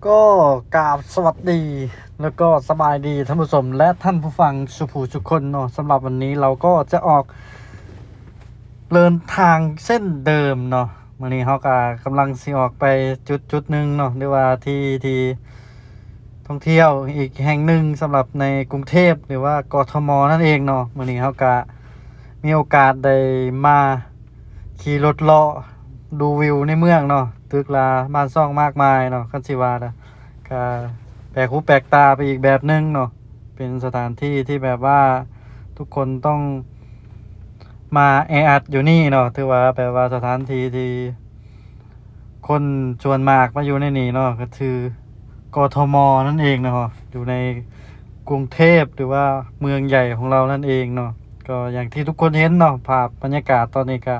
ກໍກາບສະຫວັດດີ ແລ້ວກໍສະບາຍດີທ່ານຜູ້ຊົມ ແລະ ທ່ານຜູ້ຟັງສູ່ຜູ້ສູ່ຄົນເນາະ. ສຳລັບວັນນີ້ເຮົາກໍຈະອອກເດີນທາງເຊັ່ນເດີມເນາະ. ມື້ນີ້ເຮົາກໍກຳລັງຊິອອກໄປຈຸດຈຸດໜຶ່ງເນາະ ຫຼືວ່າທີ່ທີ່ທ່ອງທ່ຽວອີກແຫ່ງໜຶ່ງສຳລັບໃນກຸງເທບ ຫຼືວ່າ ກທມ ນັ້ນເອງເນາະ. ມື້ນີ້ເຮົາກໍມີໂອກາດໄດ້ມາ ຂີ່ລົດເລາະດູວິວໃນເມືອງເນາະ, ຕຶກລາບ້ານຊ່ອງມາກມາຍເນາະ. ຄັນຊິວ່ານະ ກະແປກຫູແປກຕາໄປອີກແບບໜຶ່ງເນາະ, ເປັນສະຖານທີ່ທີ່ແບບວ່າທຸກຄົນຕ້ອງມາແອອັດຢູ່ນີ້ເນາະ. ຖືວ່າແບບວ່າສະຖານທີ່ທີ່ ຄົນສ່ວນມາກມາຢູ່ໃນນີ້ເນາະ ກໍຄື ກທມ ນັ້ນເອງເນາະ, ຢູ່ໃນກຸງເທບ ຫຼືວ່າເມືອງໃຫຍ່ຂອງລາວນັ້ນເອງເນາະ. ກໍຢ່າງທີ່ທຸກຄົນເຫັນເນາະ, ພາບບັນຍາກາດຕອນນີ້ກໍ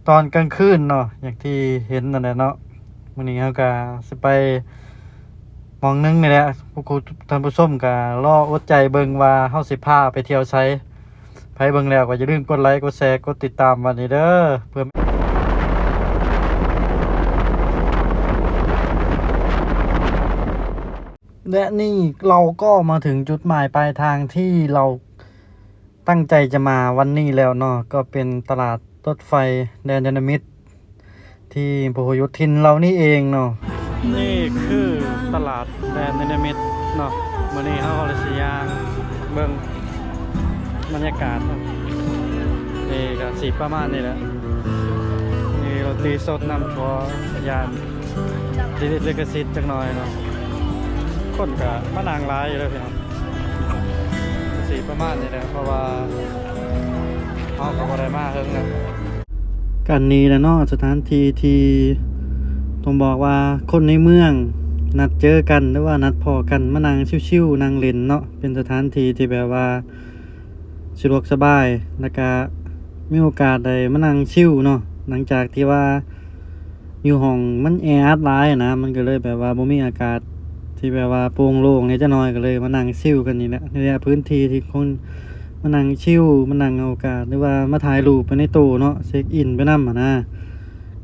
ຕອນກາງຄືນເນາະ, ຢ່າງທີ່ເຫັນນັ້ນແຫຼະເນາະ. ມື້ນີ້ເຮົາກໍຊິໄປໝ່ອງໜຶ່ງນີ້ແຫຼະ, ຜູ້ ທ່ານຜູ້ຊົມກໍລໍອົດໃຈເບິ່ງວ່າເຮົາຊິພາໄປທ່ຽວໃສ. ໃຜເບິ່ງແລ້ວກໍຢ່າລືມກົດໄລ ກົດແຊ ກົດຕິດຕາມໄວ້ນີ້ເດີ ເພື່ອ ແລະ ນີ້ເຮົາກໍມາເຖິງຈຸດໝາຍປາຍທາງທີ່ເຮົາຕັ້ງໃຈຈະມາວັນນີ້ແລ້ວເນາະ, ກໍເປັນຕະຫຼາດລົດໄຟແດນໄດນາມິກ ທີ່ພະໂຫຍົດຖິ່ນເຫຼົ່ານີ້ເອງເນາະ. ນີ້ຄືຕະຫຼາດແດນໄດນາມິກເນາະ. ມື້ນີ້ເຮົາກໍເລີຍຊິຍ່າງເບິ່ງບັນຍາກາດເນາະ. ນີ້ກໍຊິປະມານນີ້ແຫຼະ. ມີດົນຕີສົດນຳ ເພາະຢ້ານຕິດລິຂະສິດຈັກໜ້ອຍເນາະ. ຄົນກໍມານັ່ງຫຼາຍຢູ່ເດີພີ່ນ້ອງ. ຊິປະມານນີ້ແຫຼະ ເພາະວ່າເຮົາກໍບໍ່ໄດ້ມາເຫິງແລ້ວ. ກັນນີ້ແຫຼະເນາະ ສະຖານທີ່ທີ່ຕ້ອງບອກວ່າຄົນໃນເມືອງນັດເຈີກັນ ຫຼືວ່ານັດພໍ້ກັນມານັ່ງຊິວໆ ນັ່ງຫຼິ້ນເນາະ. ເປັນສະຖານທີ່ທີ່ແບບວ່າສະດວກສະບາຍ ແລ້ວກະມີໂອກາດໄດ້ມານັ່ງຊິວເນາະ ຫຼັງຈາກທີ່ວ່າ ຢູ່ຫ້ອງມັນແອອັດຫຼາຍນະ, ມັນກໍເລີຍແບບວ່າບໍ່ມີອາກາດທີ່ແບບວ່າໂປ່ງໂລ່ງແດ່ຈັກໜ້ອຍ, ກໍເລີຍມານັ່ງຊິວກັນນີ້ແຫຼະ. ນີ້ແຫຼະພື້ນທີ່ທີ່ຄົນມານັ່ງຊິວ ມານັ່ງເອົາອາກາດ ຫຼືວ່າມາຖ່າຍຮູບໄປໃນໂຕເນາະ, ເຊັກອິນໄປນຳຫັ້ນນະ.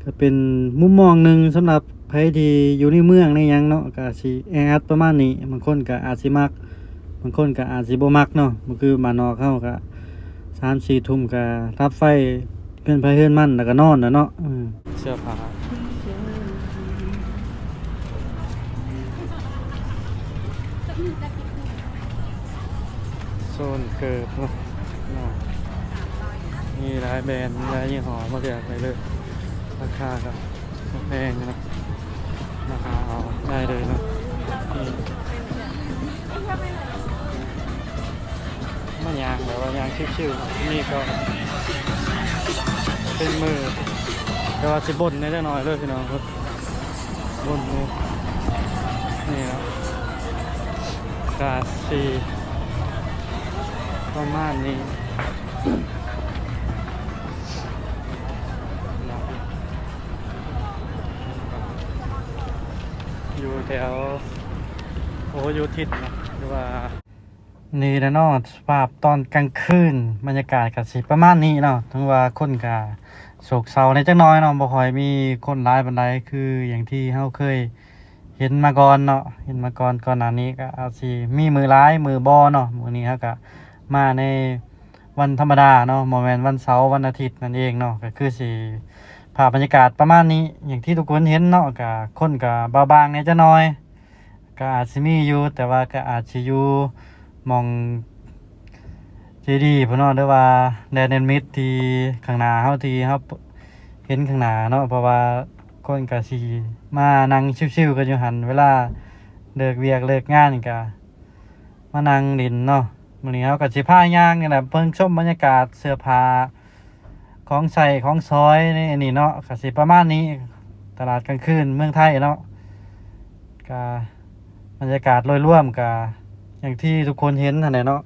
ກໍເປັນມຸມມອງໜຶ່ງສຳລັບໃຜທີ່ຢູ່ໃນເມືອງໃນຫຍັງເນາະ, ກໍອາດຊິແອອັດປະມານນີ້. ບາງຄົນກໍອາດຊິມັກ ບາງຄົນກໍອາດຊິບໍ່ມັກເນາະ, ບໍ່ຄືບ້ານນອກເຮົາກໍສາມສີ່ທຸ່ມກໍດັບໄຟ ເຮືອນໃຜເຮືອນມັນ ແລ້ວກໍນອນແລ້ວເນາະ. ເອີ ເສື້ອຜ້າ ໂຊນເກີບເນາະ, ມີຫຼາຍແບຣນ ຫຼາຍຍີ່ຫໍ້ ມາເລືອກໄດ້ເລີຍ. ລາຄາກໍ ບໍ່ແພງເນາະ, ມາຫາເອົາໄດ້ເລີຍເນາະ. ນີ້ ມາຍ່າງແບບວ່າຍ່າງຊິວໆ ນີ້ກໍເປັນມື້ ແຕ່ວ່າຊິບົນແດ່ຈັກໜ້ອຍເດີພີ່ນ້ອງ, ບົນນີ້ ນີ້ເນາະ. ກະຊິປະມານນີ້ເນາະ. ຢູ່ແຖວ ໂອ້ ຢູ່ທິດເນາະ ຫຼືວ່າ ນີ້ແຫຼະເນາະ ສະພາບຕອນກາງຄືນ ບັນຍາກາດກະຊິປະມານນີ້ເນາະ. ເຖິງວ່າຄົນກະໂສກເສົ້າແດ່ຈັກໜ້ອຍເນາະ, ບໍ່ຄ່ອຍມີຄົນຫຼາຍປານໃດ ຄືຢ່າງທີ່ເຮົາເຄີຍເຫັນມາກ່ອນເນາະ, ເຫັນມາກ່ອນ ກ່ອນໜ້ານີ້ກະອາດຊິມີມື້ຫຼາຍມື້ບໍ່ເນາະ. ມື້ນີ້ເຮົາກະມາໃນ ວັນທຳມະດາເນາະ, ບໍ່ແມ່ນວັນເສົາ ວັນອາທິດນັ້ນເອງເນາະ. ກໍຄືຊິ ພາບບັນຍາກາດປະມານນີ້ ຢ່າງທີ່ທຸກຄົນເຫັນເນາະ, ກະຄົນກະເບົາບາງແດ່ຈັກໜ້ອຍ, ກະອາດຊິມີຢູ່ ແຕ່ວ່າກະອາດຊິຢູ່ໝ່ອງເຈດີພຸ້ນເນາະ ຫຼືວ່າແດນໄດນາມິກທີ່ຂ້າງໜ້າເຮົາ ທີ່ເຮົາເຫັນຂ້າງໜ້າເນາະ, ເພາະວ່າຄົນກະຊິມານັ່ງຊິວໆກັນຢູ່ຫັ້ນ ເວລາເລີກວຽກເລີກງານກະ ມານັ່ງຫຼິ້ນເນາະ. ມື້ນີ້ເຮົາກໍຊິພາຍ່າງນີ້ແຫຼະ ເບິ່ງຊົມບັນຍາກາດເສື້ອຜ້າ ຂອງໃຊ້ຂອງສອຍໃນອັນນີ້ເນາະ, ກໍຊິປະມານນີ້ ຕະຫຼາດກາງຄືນເມືອງໄທເນາະ. ກໍບັນຍາກາດໂດຍລວມກໍຢ່າງທີ່ທຸກຄົນເຫັນຫັ້ນແຫຼະເນາະ.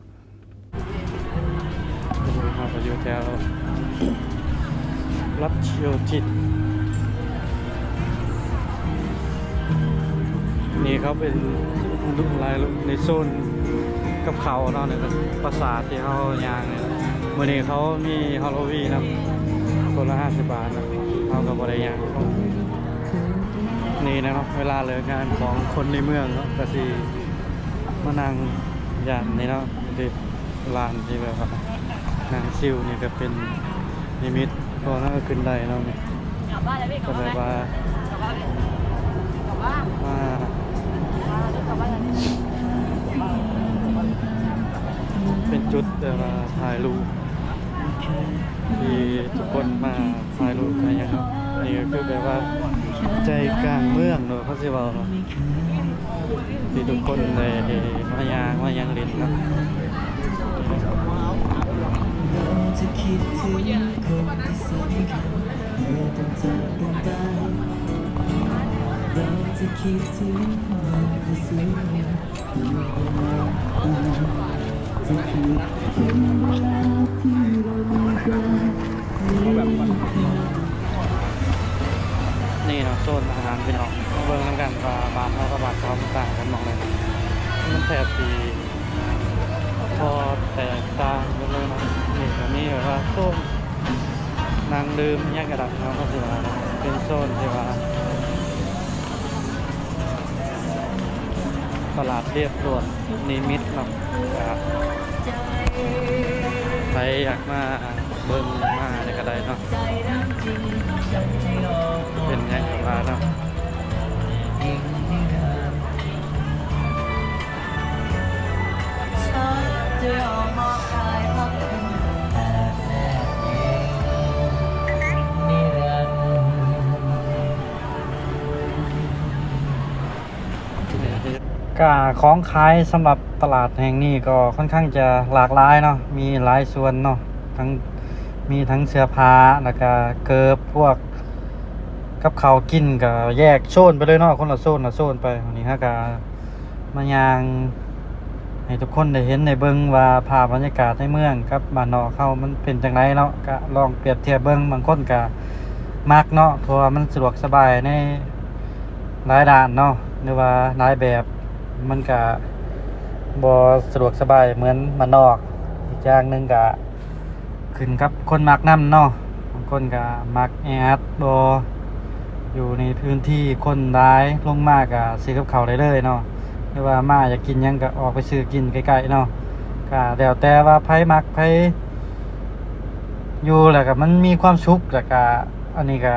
ເຮົາກໍຢູ່ແຖວ ລັດໂຍທິນ ນີ້ເຂົາເປັນລຸ້ນຫຼາຍລຸ້ນໃນໂຊນກັບເຂົາເນາະ, ນີ້ກໍປາສາດທີ່ເຮົາຍ່າງນີ້. ມື້ນີ້ເຂົາມີຮາໂລວີນຳ ຄົນລະຫ້າສິບບາດນະ, ເຮົາກໍບໍ່ໄດ້ຍ່າງ. ນີ້ນະເນາະ ເວລາເລີກງານຂອງຄົນໃນເມືອງເນາະ ກະຊິມານັ່ງຢ້ານນີ້ເນາະ ເປັນຮ້ານທີ່ແບບວ່ານັ່ງຊິວນີ້ກະເປັນນິມິດ ເພາະວ່າເຮົາຂຶ້ນໄດ້ເນາະ ກະແບບວ່າມາ ເປັນຈຸດແບບວ່າຖ່າຍຮູບ ທີ່ທຸກຄົນມາຖ່າຍຮູບມາຫຍັງເນາະ ນີ້ກະຄືແບບວ່າໃຈກາງເມືອງເນາະ ເຂົາຊິເວົ້າເນາະ ທີ່ທຸກຄົນໄດ້ມາຍ່າງມາຫຍັງຫຼິ້ນເນາະ. ນີ້ເນາະ ໂຊນອາຫານພີ່ນ້ອງ ມາເບິ່ງນຳກັນວ່າບ້ານເຮົາກັບບ້ານເຂົາມັນຕ່າງກັນໝ່ອງໃດ ມັນແທບຊິບໍ່ແຕກຕ່າງກັນເລີຍເນາະ. ນີ້ກະມີແບບວ່າໂຊນນັ່ງດື່ມອີ່ຫຍັງກະໄດ້ເນາະ ເພາະວ່າເປັນໂຊນທີ່ວ່າ ຕະຫຼາດລຽບດ່ວນນິມິດເນາະ ກະໃຜຢາກມາເບິ່ງມານີ້ກະໄດ້ເນາະ ເປັນຫຍັງກະວ່າເນາະ. ກະຂອງຂາຍສຳລັບຕະຫຼາດແຫ່ງນີ້ກໍຄ່ອນຂ້າງຈະຫຼາກຫຼາຍເນາະ ມີຫຼາຍສ່ວນເນາະ ທັງ ມີທັງເສື້ອຜ້າ ແລ້ວກະເກີບ ພວກກັບເຂົ້າກິນ ກະແຍກໂຊນໄປເລີຍເນາະ ຄົນລະໂຊນລະໂຊນໄປ. ມື້ນີ້ເຮົາກະມາຍ່າງໃຫ້ທຸກຄົນໄດ້ເຫັນໄດ້ເບິ່ງວ່າພາບບັນຍາກາດໃນເມືອງກັບບ້ານນອກເຮົາມັນເປັນຈັ່ງໃດເນາະ ກະລອງປຽບທຽບເບິ່ງ ບາງຄົນກະມັກເນາະ ເພາະວ່າມັນສະດວກສະບາຍໃນ ຫຼາຍດ້ານເນາະ ຫຼືວ່າຫຼາຍແບບ ມັນກະບໍ່ສະດວກສະບາຍເໝືອນບ້ານນອກ. ອີກຢ່າງໜຶ່ງກະຂຶ້ນກັບຄົນມັກນຳເນາະ ບາງຄົນກະມັກແອອັດບໍ່ ຢູ່ໃນພື້ນທີ່ຄົນຫຼາຍ ລົງມາກະຊື້ກັບເຂົ້າໄດ້ເລີຍເນາະ ຫຼືວ່າມາຢາກກິນຫຍັງກະອອກໄປຊື້ກິນໃກ້ໆເນາະ ກະແລ້ວແຕ່ວ່າໃຜມັກໃຜຢູ່ ແລ້ວກະມັນມີຄວາມສຸກ ແລ້ວກະ ອັນນີ້ກະ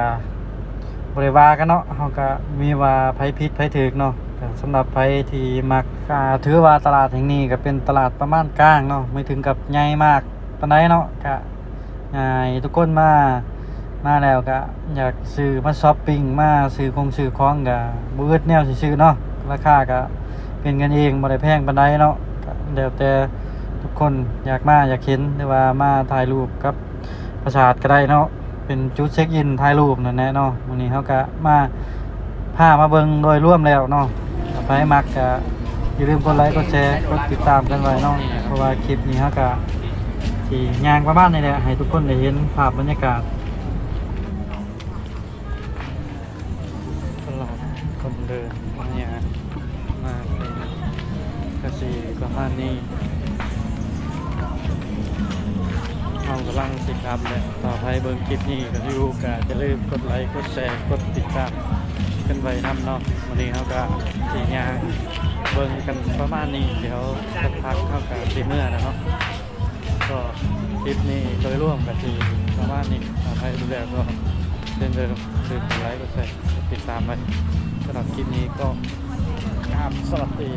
ບໍ່ໄດ້ວ່າກັນເນາະ ເຮົາກະມີວ່າໃຜຜິດໃຜຖືກເນາະ. ກະສຳລັບໃຜທີ່ມັກ ກະຖືວ່າຕະຫຼາດແຫ່ງນີ້ກະເປັນຕະຫຼາດປະມານກາງເນາະ ບໍ່ເຖິງກັບໃຫຍ່ມາກປານໃດເນາະ ກະໃຫ້ທຸກຄົນມາ ມາແລ້ວກະຢາກຊື້ມາຊັອບປິງ ມາຊື້ຄົງຊື້ຂອງ ກະບໍ່ອຶດແນວຊິຊື້ເນາະ ລາຄາກະເປັນກັນເອງ ບໍ່ໄດ້ແພງປານໃດເນາະ ກະແລ້ວແຕ່ທຸກຄົນຢາກມາຢາກເຫັນ ຫຼືວ່າມາຖ່າຍຮູບກັບ ປາສາດກະໄດ້ເນາະ ເປັນຈຸດເຊັກອິນຖ່າຍຮູບນັ້ນແຫຼະເນາະ. ມື້ນີ້ເຮົາກະມາ ພາມາເບິ່ງໂດຍລວມແລ້ວເນາະ ຖ້າໃຜມັກກະຢ່າລືມກົດໄລກົດແຊ ກົດຕິດຕາມກັນໄວ້ເນາະ ເພາະວ່າຄລິບນີ້ເຮົາກະຊິຍ່າງປະມານນີ້ແຫຼະ ໃຫ້ທຸກຄົນໄດ້ເຫັນພາບບັນຍາກາດ ຕະຫຼາດຄົນເດີນມາຫຍັງມາເປັນກະຊິປະມານນີ້ ເຮົາກຳລັງຊິກັບແລ້ວ ຖ້າໃຜເບິ່ງຄລິບນີ້ກະຢູ່ກະຢ່າລືມກົດໄລກົດແຊ ກົດຕິດຕາມກັນໄວ້ນຳເນາະ. ມື້ນີ້ເຮົາກະຊິຍ່າງເບິ່ງກັນປະມານນີ້ ດຽວສັກພັກເຮົາກະຊິເມືອແລ້ວເນາະ. ກໍຄລິບນີ້ໂດຍລວມກະຊິປະມານນີ້ ຖ້າໃຜເບິ່ງແລ້ວກໍຢ່າລືມກົດໄລກົດແຊ ກົດຕິດຕາມໄວ້ ສຳລັບຄລິບນີ້ກໍກາບສະຫວັດດີ.